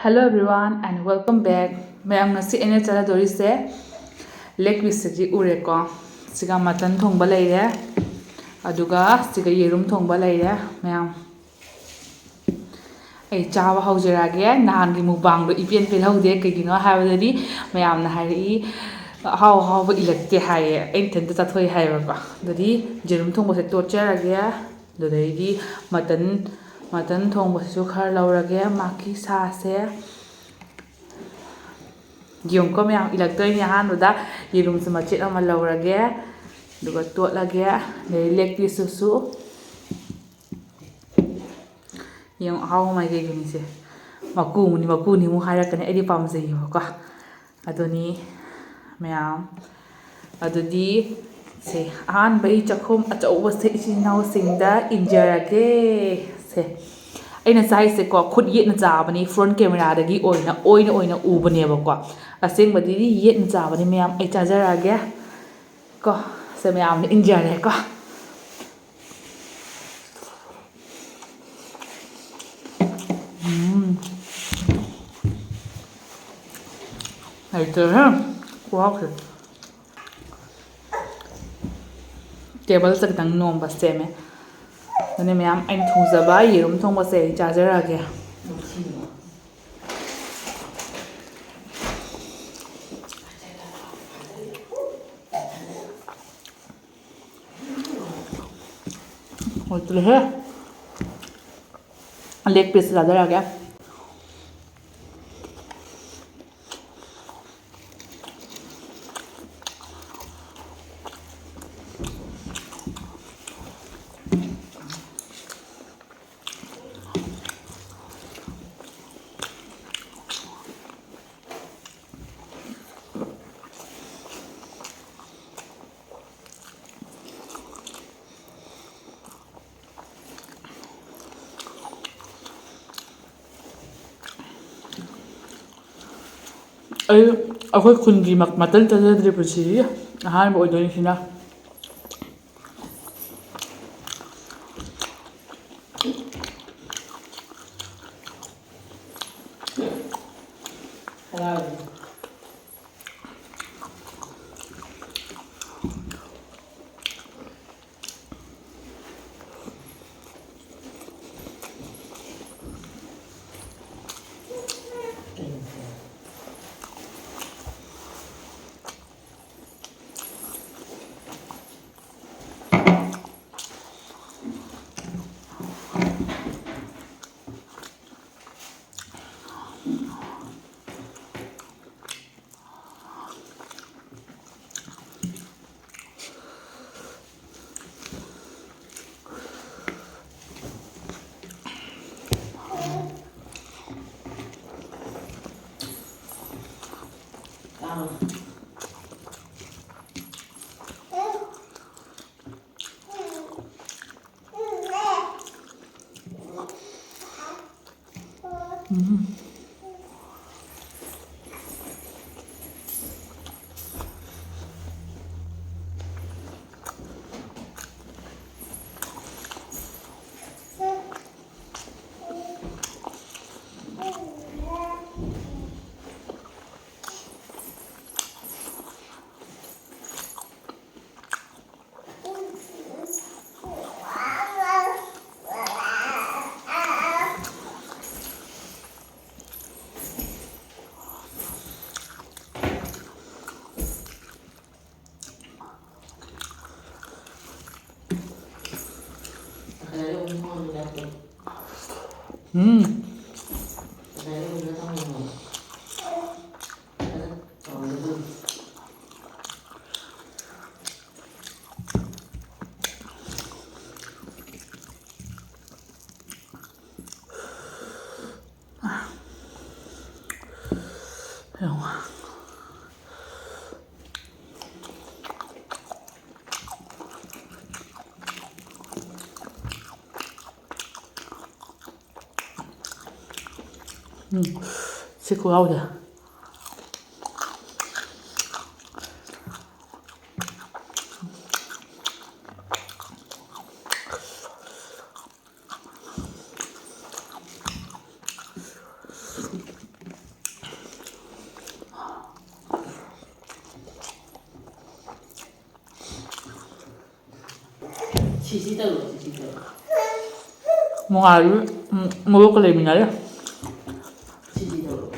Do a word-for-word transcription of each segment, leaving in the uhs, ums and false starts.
Hello everyone and welcome back. ꯃꯌꯥꯝ, ꯉꯁꯤ ꯑꯩꯅ ꯆꯥꯖꯗꯣꯔꯤꯁꯦ leg pieceꯁꯤꯗꯤ ꯎꯔꯦꯀꯣ꯫ ꯁꯤꯒ mutton ꯊꯣꯡꯕ ꯂꯩꯔꯦ, ꯑꯗꯨꯒ ꯁꯤꯒ ꯌꯦꯔꯨꯝ ꯊꯣꯡꯕ ꯂꯩꯔꯦ꯫ ꯃꯌꯥꯝ, ꯑꯩ ꯆꯥꯕ ꯍꯧꯖꯔꯛꯑꯒꯦ꯫ ꯅꯍꯥꯟꯒꯤ mukbangꯗꯣ ꯏꯄꯦꯟ ꯄꯦꯜꯍꯧꯗꯦ꯫ ꯀꯩꯒꯤꯅꯣ ꯍꯥꯏꯕꯗꯗꯤ ꯃꯌꯥꯝꯅ ꯍꯥꯏꯔꯛꯏ, "ꯑꯍꯥꯎ ꯑꯍꯥꯎꯕ ꯏꯜꯂꯛꯇꯦ" ꯍꯥꯏꯌꯦ꯫ ꯑꯩ ꯏꯊꯟꯇ ꯆꯥꯊꯣꯛꯏ ꯍꯥꯏꯌꯦꯕꯀꯣ꯫ ꯑꯗꯨꯗꯤ ꯌꯦꯔꯨꯝ ꯊꯣꯡꯕꯁꯦ ꯇꯣꯠꯆꯔꯒꯦ꯫ ꯑꯗꯨꯗꯩꯗꯤ mutton, mutton ꯊꯣꯡꯕꯁꯤꯁꯨ ꯈꯔ ꯂꯧꯔꯒꯦ, ꯃꯥꯒꯤ ꯁꯥꯁꯦ꯫ ꯌꯦꯡꯉꯨꯀꯣ ꯃꯌꯥꯝ, ꯏꯜꯂꯛꯇꯣꯏꯅꯦ꯫ ꯑꯍꯥꯟꯕꯗ ꯌꯦꯔꯨꯝꯁꯦ ꯃꯆꯦꯠ ꯑꯃ ꯂꯧꯔꯒꯦ, ꯑꯗꯨꯒ ꯇꯣꯠꯂꯒꯦ꯫ ꯑꯗꯩ leg pieceꯇꯨꯁꯨ ꯌꯦꯡꯉꯨ, ꯑꯍꯥꯎꯕ ꯃꯥꯏꯀꯩꯗꯨꯅꯤꯁꯦ꯫ ꯃꯀꯨꯅꯤ, ꯃꯀꯨꯅꯤ ꯑꯃꯨꯛ ꯍꯥꯏꯔꯛꯀꯅꯤ, ꯑꯩꯗꯤ ꯄꯥꯝꯖꯩꯌꯦꯕꯀꯣ꯫ ꯑꯗꯨꯅꯤ ꯃꯌꯥꯝ꯫ ꯑꯗꯨꯗꯤ ꯁꯦ, ꯑꯍꯥꯟꯕ ꯑꯩ ꯆꯥꯛꯈꯨꯝ ꯑꯆꯧꯕꯁꯦ ꯏꯆꯤꯟ ꯏꯅꯥꯎꯁꯤꯡꯗ ꯏꯟꯖꯔꯒꯦ꯫ ꯁꯦ, ꯑꯩꯅ ꯆꯥꯏꯁꯦꯀꯣ, ꯈꯨꯠ ꯌꯦꯠꯅ ꯆꯥꯕꯅꯤ, front cameraꯗꯒꯤ ꯑꯣꯏꯅ, ꯑꯣꯏꯅ, ꯑꯣꯏꯅ ꯎꯕꯅꯦꯕꯀꯣ꯫ ꯑꯁꯦꯡꯕꯗꯤ ꯌꯦꯠꯅ ꯆꯥꯕꯅꯤ ꯃꯌꯥꯝ꯫ ꯑꯩ ꯆꯥꯖꯔꯛꯑꯒꯦ ꯀꯣ꯫ ꯁꯦ, ꯃꯌꯥꯝꯅ ꯏꯟꯖꯔꯦꯀꯣ꯫ ꯎꯝ꯫ ꯂꯩꯇ꯭ꯔꯦꯍꯦ, ꯈꯨꯍꯥꯎꯁꯦ꯫ Tableꯁꯦ ꯈꯤꯇꯪ ꯅꯣꯝꯕ ꯁꯦꯝꯃꯦ꯫ ꯑꯗꯨꯅꯦ ꯃꯌꯥꯝ, ꯑꯩꯅ ꯊꯣꯡꯖꯕ ꯌꯦꯔꯨꯝ ꯊꯣꯡꯕꯁꯦ ꯑꯩ ꯆꯥꯖꯔꯛꯑꯒꯦ꯫ ꯍꯣꯏ, ꯇꯨꯂꯦꯍꯦ꯫ Leg piece ꯆꯥꯖꯔꯛꯑꯒꯦ꯫ ꯑꯩ, ꯑꯩꯈꯣꯏ ꯈꯨꯟꯒꯤ ꯃ-, mutton ꯆꯥꯖꯗ꯭ꯔꯤ ꯄꯨꯟꯁꯤꯒꯤ꯫ ꯑꯍꯥꯟꯕ ꯑꯣꯏꯗꯣꯏꯅꯤ ꯁꯤꯅ꯫ ꯎꯝ꯫ ꯎꯝ, ꯁꯤ ꯈꯨꯍꯥꯎꯁꯦ꯫ ꯁꯤꯁꯤ ꯇꯧꯔꯣ, ꯁꯤꯁꯤ ꯇꯧꯔꯣ꯫ ꯅꯨꯡꯉꯥꯏꯔꯤ꯫ ꯎꯝ, ꯃꯣꯔꯣꯛꯀ ꯂꯩꯃꯤꯟꯅꯔꯦ꯫ ꯁꯤꯁꯤ ꯇꯧꯔꯣ꯫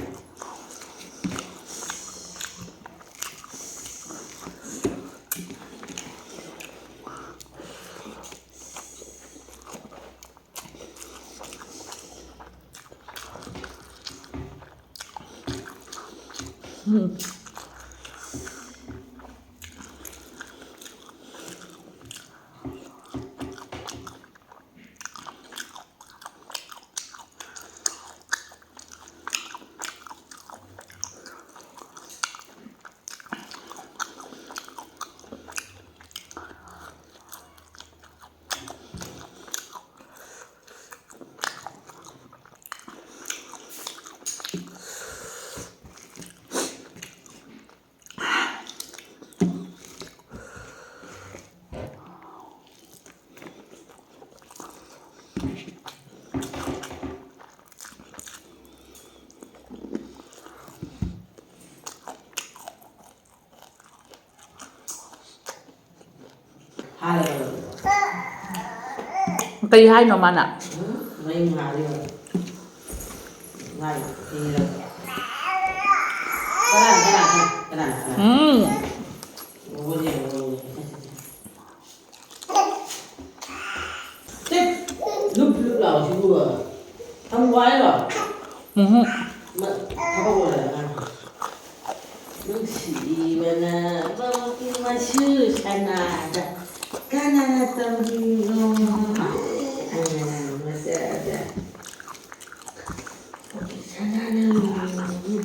ꯎꯝ꯫ ꯍꯥꯏꯔꯒ ꯂꯣꯏꯔꯦ꯫ ꯀꯩ ꯍꯥꯏꯅꯣ ꯃꯥꯅ? ꯎꯝ, ꯃꯩ ꯉꯥꯜꯂꯤ ꯍꯣꯏ꯫ ꯉꯥꯜꯂꯤ, ꯏꯪꯉꯤꯔꯣ? ꯀꯅꯥ, ꯀꯅꯥ, ꯀꯅꯥ, ꯀꯅꯥ, ꯀꯅꯥ? ꯎꯝ꯫ ꯕꯣꯕꯣꯁꯦ ꯌꯦꯡꯉꯣ, ꯕꯣꯕꯣꯁꯦ꯫ ꯁꯦ, ꯂꯨꯞ ꯂꯨꯞ ꯂꯥꯎꯁꯤꯕꯨ꯫ ꯊꯝꯃꯨ ꯍꯥꯏꯔꯣ? ꯎꯝꯍꯨꯝ꯫ ꯃ-, ꯊꯕꯛ ꯂꯣꯏꯔꯒ꯫ ꯅꯨꯡꯁꯤꯕꯅ ꯃꯃꯛꯀꯤ ꯃꯆꯨ ꯁꯅꯥꯗ ꯀꯅꯥꯅ ꯇꯝꯕꯤꯕꯅꯣ? ꯑꯉꯥꯡ ꯃꯆꯥꯗ ꯁꯅꯥꯅ ꯂꯨꯝꯕꯤ,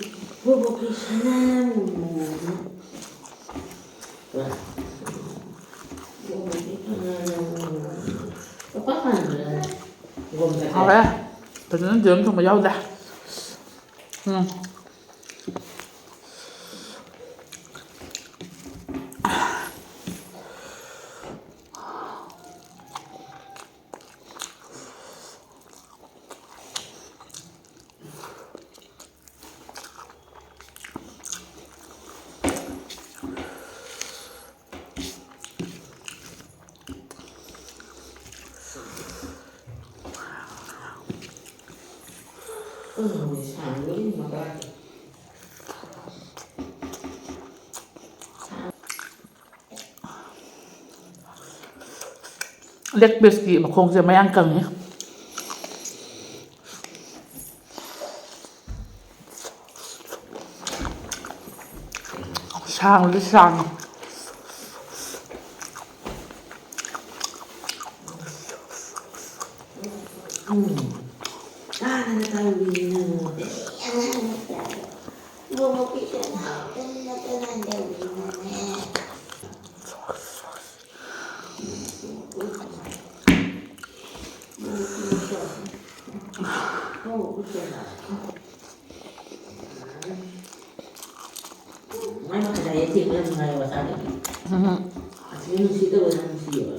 ꯕꯣꯕꯣꯛꯀꯤ ꯁꯅꯥ ꯂꯨꯝꯕꯤ꯫ ꯕꯣꯕꯣꯛꯀꯤ ꯁꯅꯥꯅ ꯂꯨꯝꯕꯤ꯫ ꯄꯥꯄꯥ ꯄꯥꯝꯕ꯭ꯔꯥ? ꯍꯥꯎꯔꯦ꯫ ꯐꯖꯅ ꯌꯦꯔꯨꯝ ꯊꯣꯡꯕ ꯌꯥꯎꯗꯦ꯫ ꯎꯝ꯫ ꯂꯦꯒ ꯄꯤꯁꯀꯤ ꯃꯈꯣꯡꯁꯦ ꯃꯌꯥꯡ ꯀꯪꯉꯤ꯫ ꯁꯥꯡꯕꯗꯤ ꯁꯥꯡꯉꯤ꯫ ꯎꯝ꯫ ꯀꯅꯥꯅ ꯇꯧꯔꯤꯅꯣ? ꯑꯉꯥꯡ ꯃꯆꯥꯗꯣ꯫ ꯏꯕꯣꯛꯀꯤꯁꯨ ꯑꯉꯥꯡ ꯀꯟꯅ ꯀꯅꯥ ꯇꯧꯔꯤꯅꯣꯅꯦ? ꯃꯥꯏ ꯃꯈꯥꯗ ꯍꯦꯛ ꯊꯦꯡꯕꯗ ꯅꯨꯡꯉꯥꯏꯕ ꯃꯆꯥꯗꯒꯤ꯫ ꯎꯝ꯫ ꯑꯁꯤꯅ ꯅꯨꯡꯁꯤꯗꯕꯅ ꯅꯨꯡꯁꯤꯌꯦꯕ꯫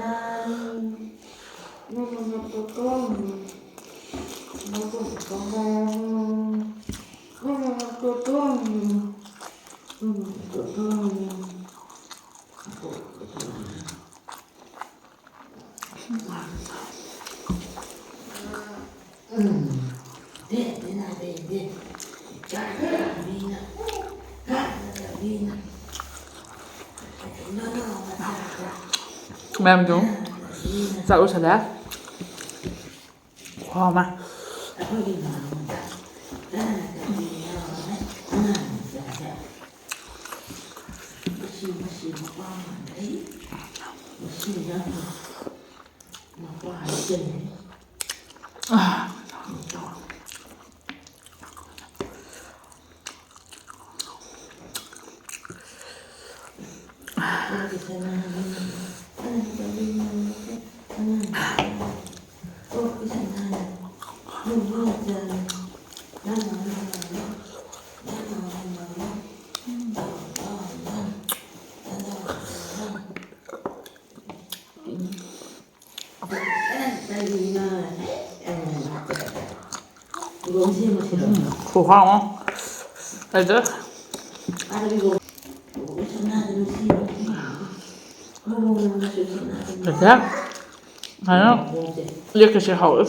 ꯃꯌꯥꯝꯗꯣ ꯆꯥꯛ ꯂꯣꯏꯁꯜꯂꯦ꯫ ꯈꯨꯍꯥꯎ ꯑꯃ꯫ ꯎꯝ, ꯈꯨꯍꯥꯎ ꯑꯃ꯫ ꯂꯩꯇ꯭ꯔꯦ꯫ ꯂꯩꯇ꯭ꯔꯦ꯫ ꯀꯩꯅꯣ, ꯂꯦꯛꯀꯁꯦ ꯍꯥꯎꯋꯦ꯫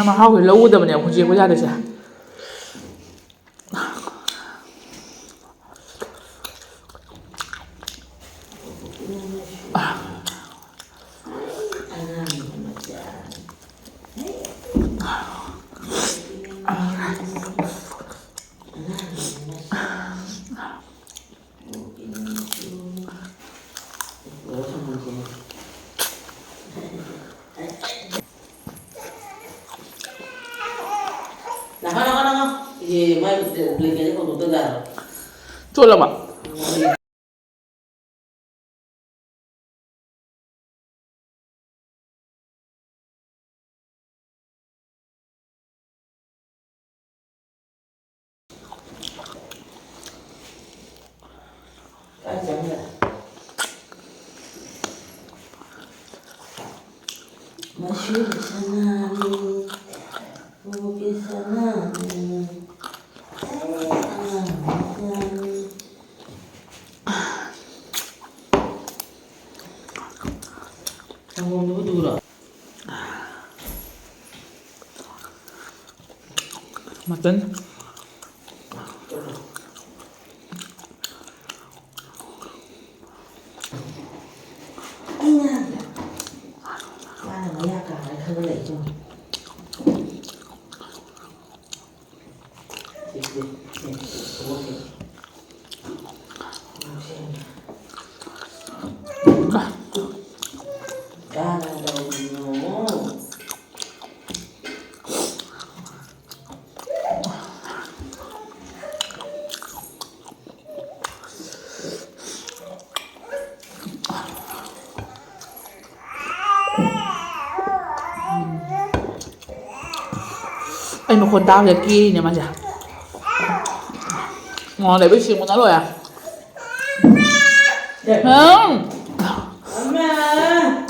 ꯃꯍꯥꯎꯁꯦ ꯂꯧꯒꯗꯕꯅꯦ ꯍꯧꯖꯤꯛ ꯑꯩꯈꯣꯏ ꯆꯥꯗꯣꯏꯁꯦ꯫ ꯆꯣꯠꯂꯕ? ꯃꯁꯤꯗꯤ ꯁꯅꯥꯅꯤ, ꯎꯄꯨꯒꯤ ꯁꯅꯥꯅꯤ, ꯑꯩ ꯑꯉꯥꯡ ꯃꯆꯥꯅꯤ꯫ ꯁꯪꯒꯣꯝꯗꯨꯕꯨ ꯗꯨꯔꯣ? ꯃꯇꯟ꯫ ꯃꯥꯅ ꯃꯌꯥ ꯀꯥꯔꯦ ꯈꯜꯂ ꯂꯩꯗꯣ꯫ ꯑꯩ ꯃꯈꯣꯟ ꯇꯥꯕꯗ ꯀꯦꯔꯤꯅꯦ ꯃꯥꯁꯦ꯫ ꯉꯣ ꯂꯩꯕꯩ ꯁꯦꯡꯕꯅ ꯂꯣꯏꯔꯦ꯫ ꯎꯝ꯫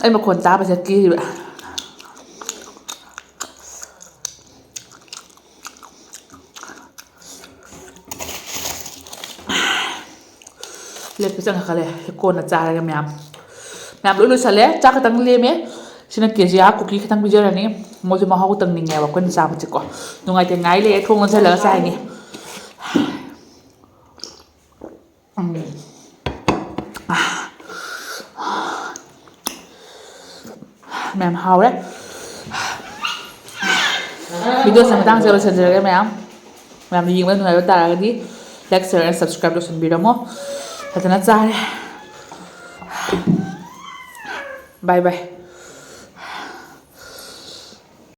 ꯑꯩ ꯃꯈꯣꯟ ꯇꯥꯕꯁꯦ ꯀꯤꯔꯤꯕ꯫ ꯂꯦꯞꯄ ꯆꯪꯉꯛꯀꯗꯧꯔꯦ꯫ ꯀꯣꯟꯅ ꯆꯥꯔꯒꯦ ꯃꯌꯥꯝ꯫ ꯃꯌꯥꯝ ꯂꯣꯏ ꯂꯣꯏꯁꯜꯂꯦ꯫ ꯆꯥꯛ ꯈꯛꯇꯪ ꯂꯦꯝꯃꯦ꯫ ꯁꯤꯅ ꯀꯦ ꯖꯤ ꯑꯥ ꯀꯨꯀꯤ ꯈꯛꯇꯪ ꯄꯤꯖꯔꯅꯤ꯫ ꯃꯣꯏꯁꯨ ꯃꯍꯥꯎ ꯇꯪꯅꯤꯡꯉꯦꯕ ꯑꯩꯈꯣꯏꯅ ꯆꯥꯕꯁꯦꯀꯣ꯫ ꯅꯨꯡꯉꯥꯏꯇꯦ, ꯉꯥꯏ ꯂꯩꯔꯦ꯫ ꯊꯣꯡ ꯂꯣꯟꯁꯜꯂꯒ ꯆꯥꯏꯅꯤ꯫ ꯎꯝ꯫ ꯃꯌꯥꯝ ꯍꯥꯎꯔꯦ꯫ Video ꯁꯦ ꯃꯇꯥꯡꯁꯤꯗ ꯂꯣꯏꯁꯤꯟꯖꯔꯒꯦ ꯃꯌꯥꯝ꯫ ꯃꯌꯥꯝꯅ ꯌꯦꯡꯕꯗ ꯅꯨꯡꯉꯥꯏꯕ ꯇꯥꯔꯒꯗꯤ like, share and subscribe ꯇꯧꯁꯟꯕꯤꯔꯝꯃꯣ꯫ ꯐꯖꯅ ꯆꯥꯔꯦ꯫ Bye bye꯫